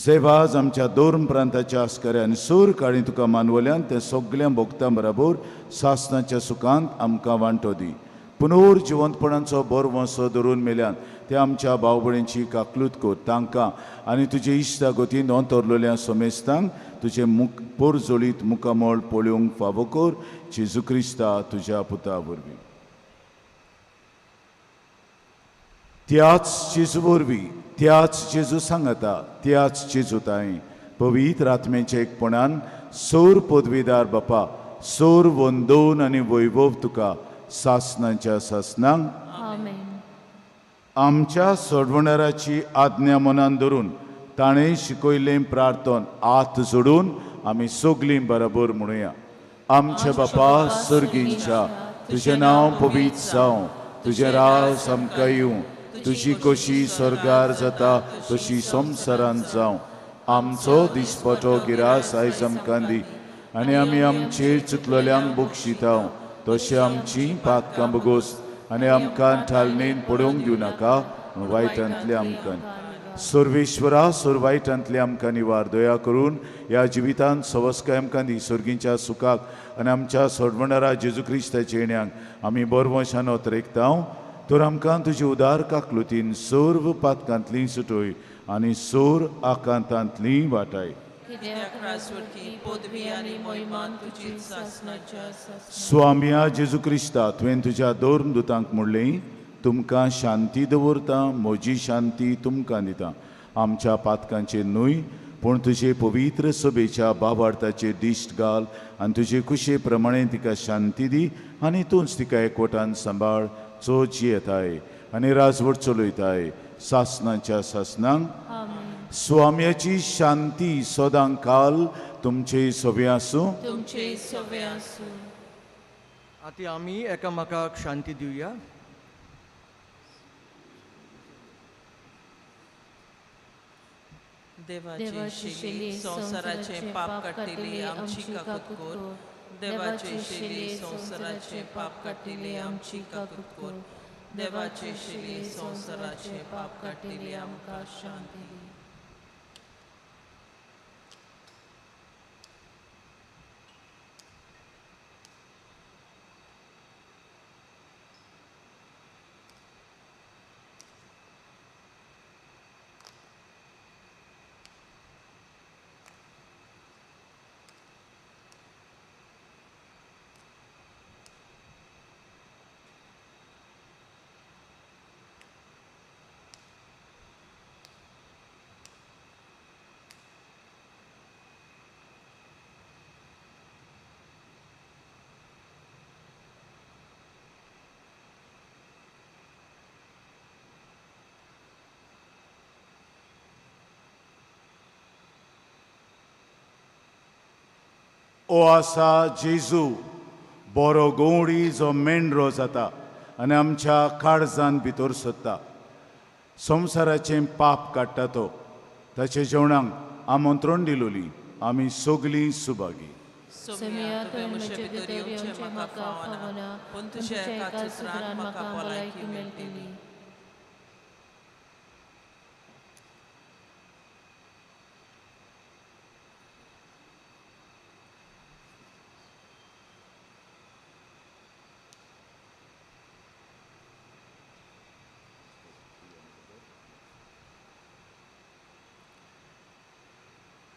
जेवाज आमच्या दोन प्रांताच्या आस्कऱ्या आनी सूर काळी तुका मानवल्यान ते सगळ्या भोगतां बराबर सासनाच्या सुखांत आमकां वांटो दी. पुनर्जिवंतपणाचो बरो धरून मेल्यान ते आमच्या भाव भयणींची काकलूत कर. तांकां आनी तुजे इश्टागतीन अंतरलेल्या समेस्तांक तुजें मुख पोरजोळीत मुखामळ पळोवंक फावो कर. जेजू क्रिस्ता तुज्या पुता वरवीं. त्याच जेजू वरवीं, त्याच जेजू सांगता, त्याच जेजू ताई पवित्र आत्म्याच्या एकपणान सोर पदवीदार बापा सोर वंदोवन आनी वैभव तुका सासनाच्या सासनांक. आमेन. आमच्या सोडवणाराची आज्ञा मनान धरून ताणें शिकयल्लें प्रार्थन हात जोडून आमी सगलीं बराबर म्हणुया. आमच्या बापा सर्गींच्या, तुजें नांव पवित्र जावं, तुजें राज आमकां येवं, तुजी कशी स्वर्गार जाता तशी संवसारांत जावं. आमचो दिसपटो गिरास आयज आमकां दी आनी आमी आमचेर चुकलेल्यांक बक्षिता तशें आमची पातकां बगोस आनी आमकां ठालणेन पडोवंक दिवं नाका, वायटांतले आमकां सर्वेश्वरा सोर वायटांतले आमकां निवार. दया करून ह्या जिवितांत सवस्काय आमकां दी, सर्गींच्या सुखाक आनी आमच्या सोडवणारा जेजू क्रिस्ताच्या येण्याक आमी बरवशान अतरेकता. तर आमकां तुजी उदार काकलुतीन सर्व पातकांतली सुटय आनी सोर आकांतांतली वाटाय. स्वाम्या जेजू क्रिस्ता, तुवें तुज्या दोन दुतांक म्हणलें, तुमकां शांती दवरता, म्हजी शांती तुमकां दिता. आमच्या पातकांचेर न्हय पूण तुजे पवित्र सभेच्या बाबार्थाचेर दिश्ट घाल आनी तुजे कुशे प्रमाणे तिका शांती दी आनी तूंच तिका एकवटान सांबाळ, चो जियेताय आनी राजवट चलयताय सासनाच्या सासनांक. स्वाम्याची शांती सदां काल तुमचे सवे आसूं. तुमचे सवे आसूं. आतां आमी एकामेकाक शांती दिवया. देवाची शेली संवसाराचे पाप काडटली आमची काकूत कर. देवाची शेली संवसाराचे पाप काडटली आमची काकूत कर. देवाची शेली संवसाराचे पाप काडटली आमकां शांती दी. ओ आसा जेजू बरो गोवडी जो मेंढरो जाता आनी आमच्या काळजान भितर सरता, संवसाराचें पाप काडटा तो, ताचे जेवणाक आमंत्रण दिलोली आमी सगलीं सुभागी. सोम्या, तुवें म्हजे भितर येवचें म्हाका फावना, पूण तुज्या एका उतरान म्हाका भलायकी मेळटली.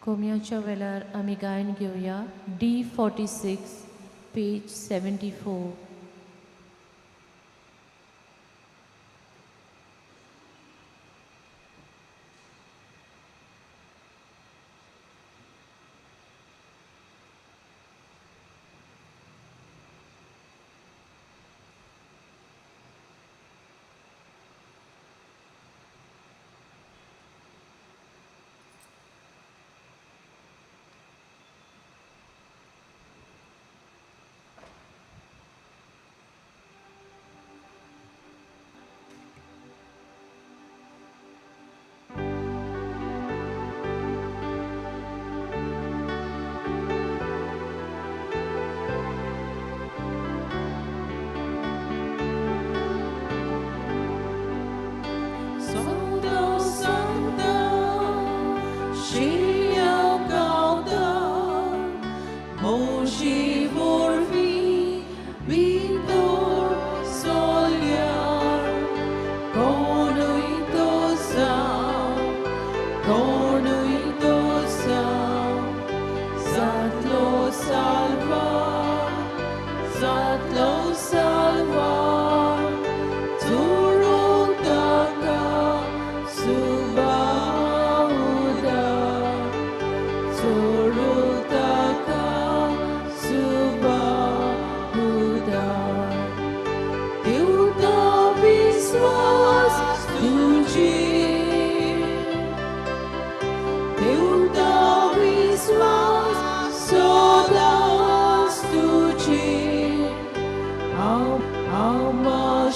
कोम्याच्या वेळार आमी गायन घेवया D46 page 74.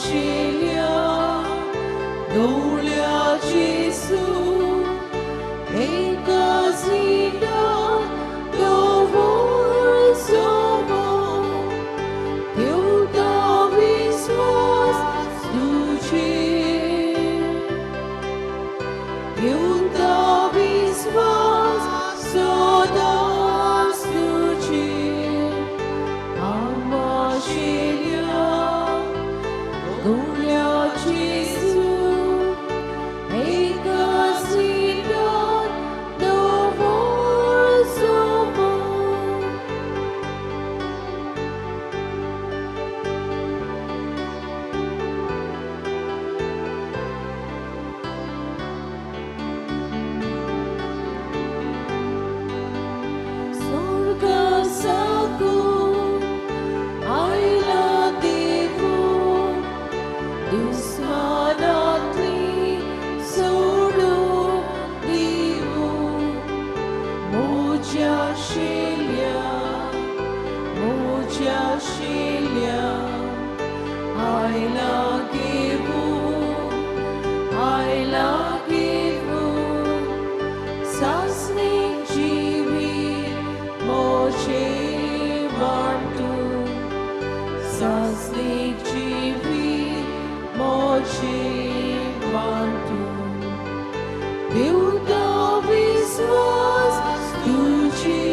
आशिल्या गवळ्या जेजू एका जिनात दवर सोमो देवता विश्वास तुझे देवता विश्वास सदांच तुझे आमाशिल्या गवळ्या जेजू एका जिनात दवर सोमो. स्वर्गासाकून आयला देवू दुस्मानांतली सोडून दिवू म्हज्या शिल्या म्हज्या शिल्या आयला घेवू आयला घेवू सासणीक जिवीत मोजे वांटू सासणीक जिवीत मोजे वांटू देवता विश्वास तुझे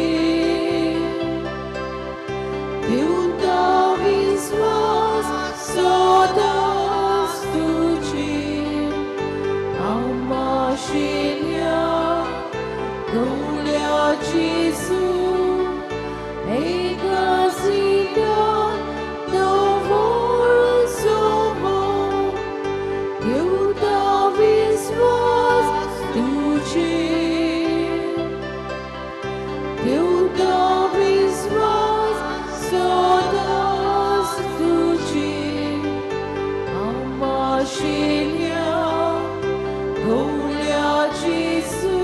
देवता विश्वास सदांच तुझे आमाशिल्या गवळ्या जेजू एका जिनात दवर सोमो देवता विश्वास तुझे देवता विश्वास सदांच तुझे आमाशिल्या गवळ्या जेजू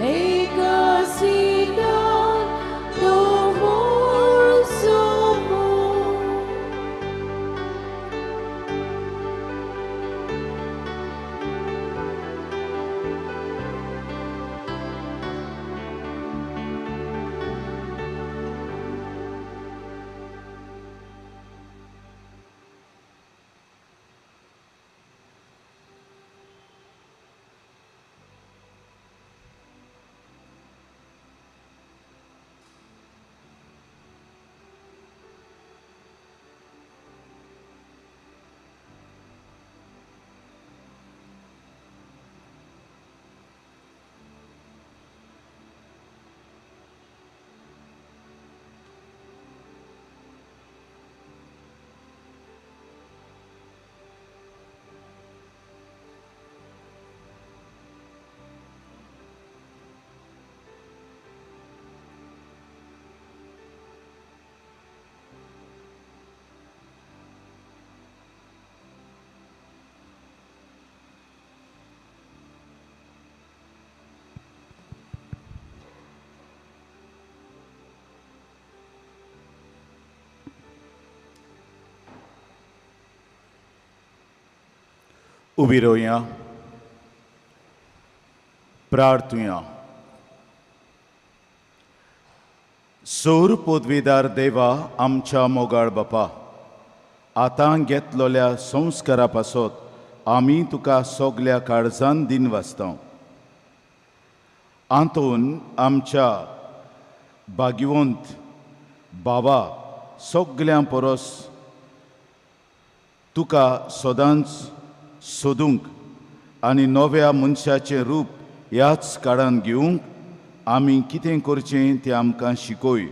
एका जिनात दवर सोमो. उबी रोवया, प्रार्थुया. सोर पदवीदार देवा, आमच्या मोगाळ बापा, आतां घेतलेल्या संस्कारा पासत आमी तुका सगल्या काळजान दिन वाचता. आंतून आमच्या भाग्यवंत बाबा सगल्यां परस तुका सदांच सोदूंक आनी नव्या मनशाचें रूप ह्याच काळान घेवंक आमी कितें करचें तें आमकां शिकय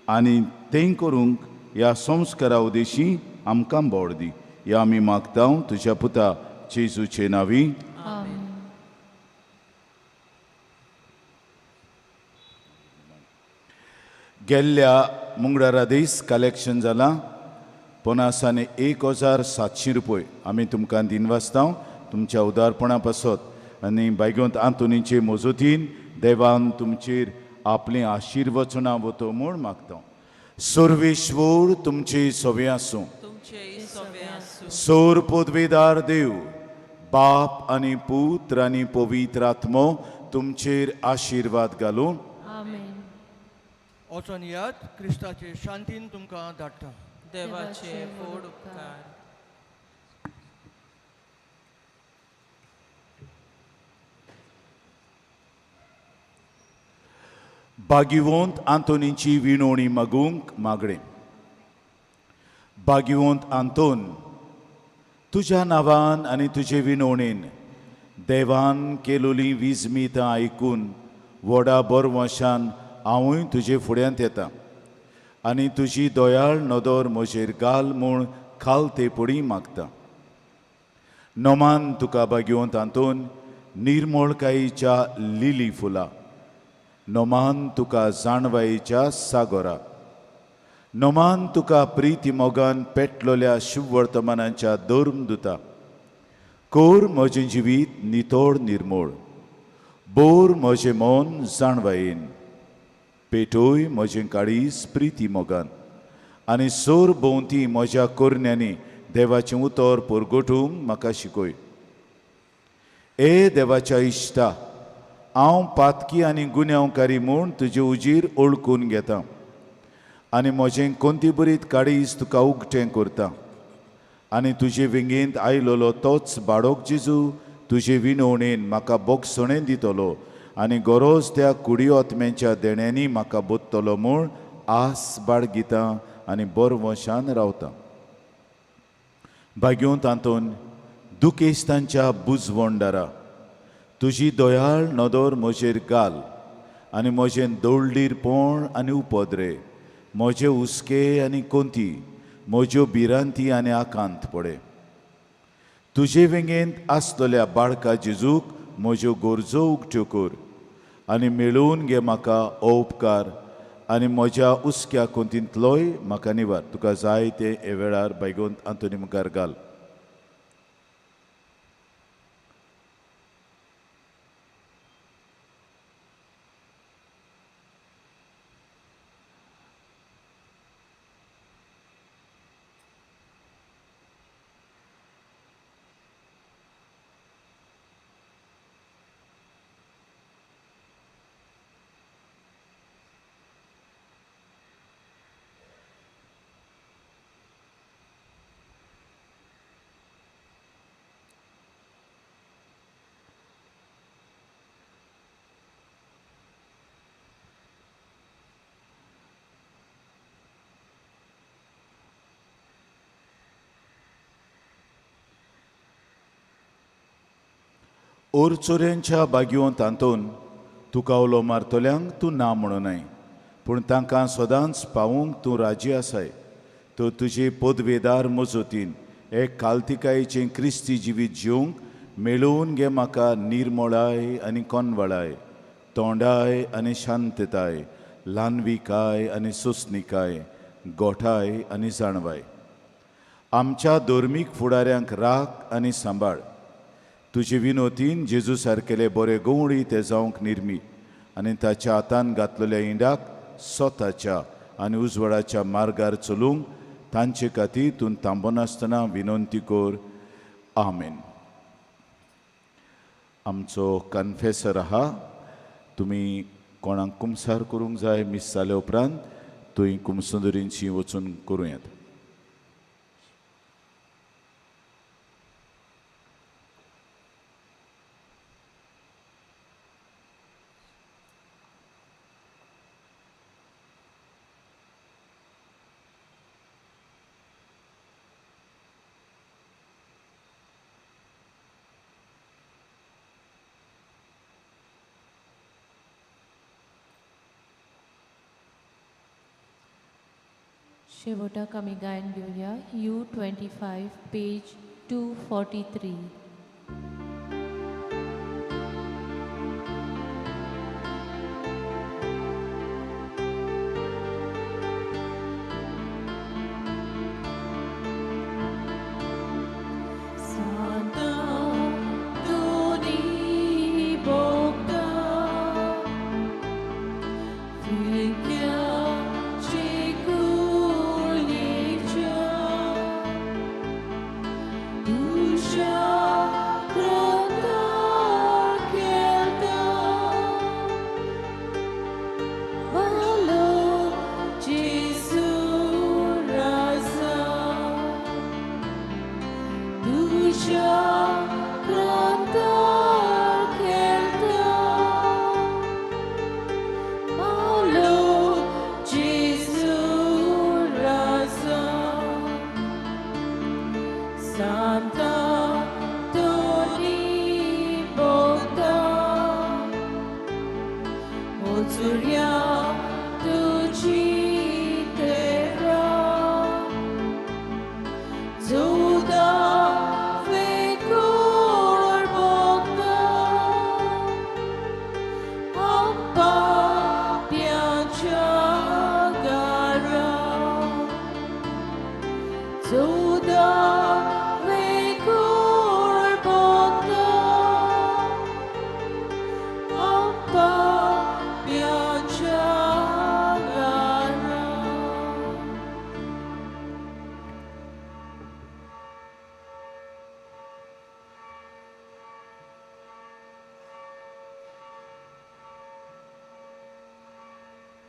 आनी तें करूंक ह्या संस्कारा उदेशी आमकां बोड दी. ह्या आमी मागता तुज्या पुता जेजूचे नांवी. गेल्ल्या मुंगडारा दीस कलेक्शन जालां पन्नास आनी 1700 रुपय. आमी तुमकां दिनवासता तुमच्या उदारपणा पासत आनी बायगोंत आंतोनीचे मजतीन देवान तुमचेर आपलीं आशिर्वचनां वतो म्हूण मागता. सर्वेश्वर तुमची सवे आसूं. तुमचे सवे आसूं. सोर पदवेदार देव बाप आनी पुत्र आनी पवित्र आत्मो तुमचेर आशिर्वाद घालूं. आमेन. वचोन याद क्रिस्ताचे शांतीन तुमकां धाडटा. देवाचे व्हड उपकार. भाग्यवंत आंतोनीची विणवणी मागूंक मागणें. भाग्यवंत आंतोन, तुज्या नांवान आनी तुजे विणवणेन देवान केलोली विजमितां आयकून व्हडा बरवंशान हांवूय तुजे फुड्यांत येता आनी तुजी दयाळ नदर म्हजेर घाल म्हूण खाल ते पडी मागता. नमान तुका भाग्यवंत आंतोन निर्मळकायेच्या लिली फुलां, नमान तुका जाणवायेच्या सागोरा, नमान तुका प्रिती मोगान पेटलोल्या शुभवर्तमानाच्या धर्मदुता. कोर म्हजें जिवीत नितोड निर्मोळ, बोर म्हजें मन जाणवायेन, पेटोय म्हजें काळीज प्रिती मोगान आनी सोर भोंवती म्हज्या कोरण्यांनी देवाचें उतर परगटूंक म्हाका शिकय. ए देवाच्या इश्टा, हांव पातकी आनी गुन्यांवकारी म्हूण तुजे उजीर ओळखून घेता आनी म्हजें कोंतीबरीत काळीज तुका उगटें करता आनी तुजे विंगेंत आयलोलो तोच बाडोक जेजू तुजे विनवणेन म्हाका बोगसणें दितलो आनी गरज त्या कुडियोत्म्यांच्या देण्यांनी म्हाका बोत्तलो म्हूण आस बाळगिता आनी बरवंशान रावता. भाग्योंत आंतोन दुखेस्तांच्या बुजवणदारा, तुजी दयाळ नदर म्हजेर घाल आनी म्हजें दळडीरपण आनी उपद्रे, म्हजे हुस्के आनी कोंती, म्हज्यो भिरांती आनी आकांत पडे. तुजे वेंगेंत आसतल्या बाळका जेजूक म्हज्यो गरजो उगट्यो कर आनी मेळोवन घे म्हाका हो उपकार आनी म्हज्या हुस्क्या कोंतींतलोय म्हाका निवार. तुका जाय ते हे वेळार बायगोंत आंतोनी मुखार घाल. ओरचोऱ्यांच्या बागयोंत आंतोन, तुका उलो मारतल्यांक तूं ना म्हणूनय, पूण तांकां सदांच पावूंक तूं राजी आसाय. तर तुजे पदवेदार मजतीन एक कालतिकायेचें क्रिस्ती जिवीत जिवंक मेळोवन घे म्हाका निर्मळाय आनी कोनवळाय, तोंडाय आनी शांतताय, ल्हानविकाय आनी सोंसणिकाय, गोठाय आनी जाणवाय. आमच्या धर्मीक फुडाऱ्यांक राख आनी सांबाळ. तुजे विनोतीन जेजू सारकेले बरे गवळी ते जावंक निर्मी आनी ताच्या हातान घातलेल्या इंडाक स्वताच्या आनी उजवाडाच्या मार्गार चलूंक तांचे खातीर तूं थांबनासतना विनंती कर. आमेन. आमचो कन्फेसर आहा, तुमी कोणाक कुमसार करूंक जाय मीस जाल्या उपरांत तुवें कुमसुंदरींची वचून करूं येता. शेवटाक आमी गायन घेवया U25 page 243. सुर्या.